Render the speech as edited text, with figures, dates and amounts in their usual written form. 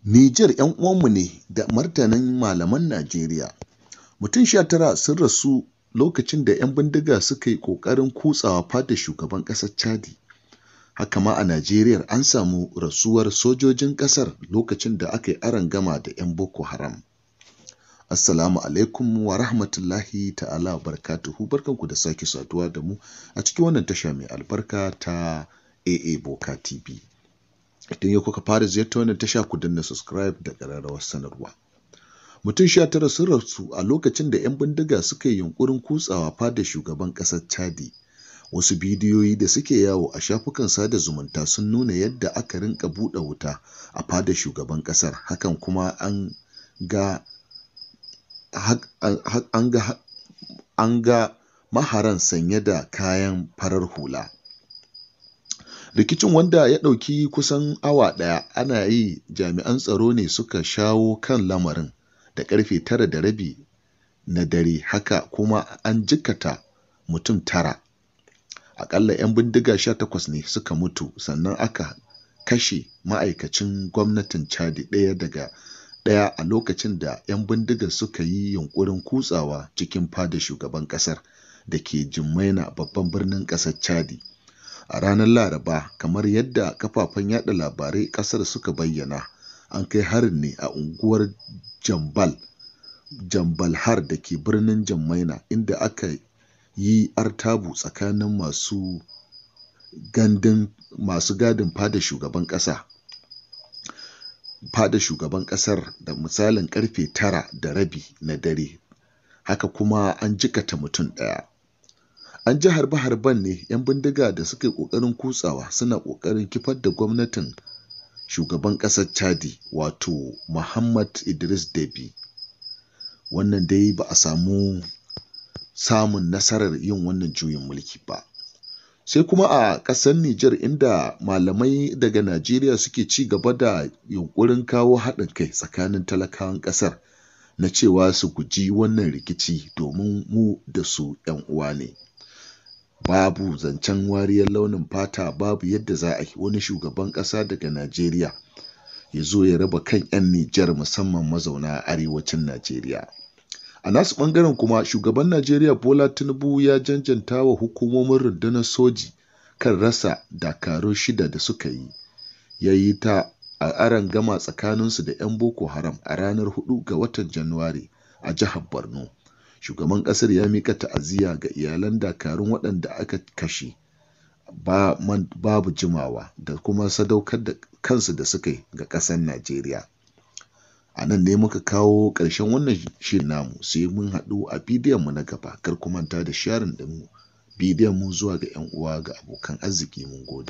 Nijar 'yan uwanmu ne da martanin malaman Najeriya. Mutum 19 sun rasu lokacin da 'yan bindiga suka yi ƙoƙarin kutsawa fadar shugaban ƙasar Chadi. Haka ma a Najeriya an samu rasuwar sojojin ƙasar lokacin da aka yi arangama da 'yan Boko Haram. Assalamu alaikum wa rahmatullahi ta'ala wa barakatuhu, barkanku da sake saduwa da mu a cikin wannan tasha mai albarka ta AA Boka TV. Idan yau kuka fara ziyartar wannan tasha, ku danna subscribe da ƙararrawar sanarwa. Mutum 19 sun rasu a lokacin da 'yan bindiga suka yi yunƙurin kutsawa fadar shugaban ƙasar Chadi. Wasu bidiyoyi da suke yawo a shafukan sada zumunta sun nuna yadda aka rinka buɗe wuta a fadar shugaban ƙasar. Hakan kuma an ga maharan sanye da kayan farar hula. Rikicin, wanda ya ɗauki kusan awa ɗaya ana yi, jami'an tsaro ne suka shawo kan lamarin da ƙarfe 9:30 na dare. Haka kuma an jikkata mutum tara. Aƙalla 'yan bindiga 18 ne suka mutu, sannan aka kashe ma'aikacin gwamnatin Chadi ɗaya daga ɗaya a lokacin da 'yan bindigar suka yi yunƙurin kutsawa cikin fadar shugaban ƙasar da ke N'Djamena, babban birnin ƙasar Chadi, a ranar Laraba. Kamar yadda kafafen yada labarai ƙasar suka bayyana, an kai harin ne a unguwar Jambalhar da ke birnin N'Djamena, inda aka yi artabu tsakanin masu gadin fadar shugaban ƙasar da misalin ƙarfe 9:30 na dare. Haka kuma an jikkata mutum ɗaya. An ji harbe-harben ne 'yan bindiga da suka yi ƙoƙarin kutsawa suna ƙoƙarin kifar da gwamnatin shugaban ƙasar Chadi, wato Muhammad Idris Deby. Wannan dai ba a samu samun nasarar yin wannan juyin mulki ba. Sai kuma a ƙasar Nijar, inda malamai daga Najeriya suke ci gaba da yunƙurin kawo haɗin kai tsakanin talakawan ƙasar na cewa su guji wannan rikici, domin mu da su 'yan uwa ne. Babu zancen wariyar launin fata, babu yadda za a yi wani shugaban ƙasa daga Najeriya ya zo ya raba kan 'yan Nijar, musamman mazauna arewacin Najeriya. A nasu ɓangaren kuma, shugaban Najeriya Bola Tinubu ya jajanta wa hukumomin rundunar soji kan rasa dakaru shida da suka yi ya yi ta a arangama tsakaninsu da 'yan Boko Haram a ranar 4 ga watan Janairu a jihar Borno. Shugaban ƙasar ya miƙa ta'aziyya ga iyalan dakarun waɗanda aka kashe ba babu jimawa da kuma sadaukar da kansu da suka yi ga ƙasar Najeriya. A nan ne muka kawo ƙarshen wannan shirin namu, sai mun haɗu a bidiyon mu na gaba. Kar ku manta da sharing ɗin bidiyon mu zuwa ga 'yan uwa ga abokan arziki. Mun gode.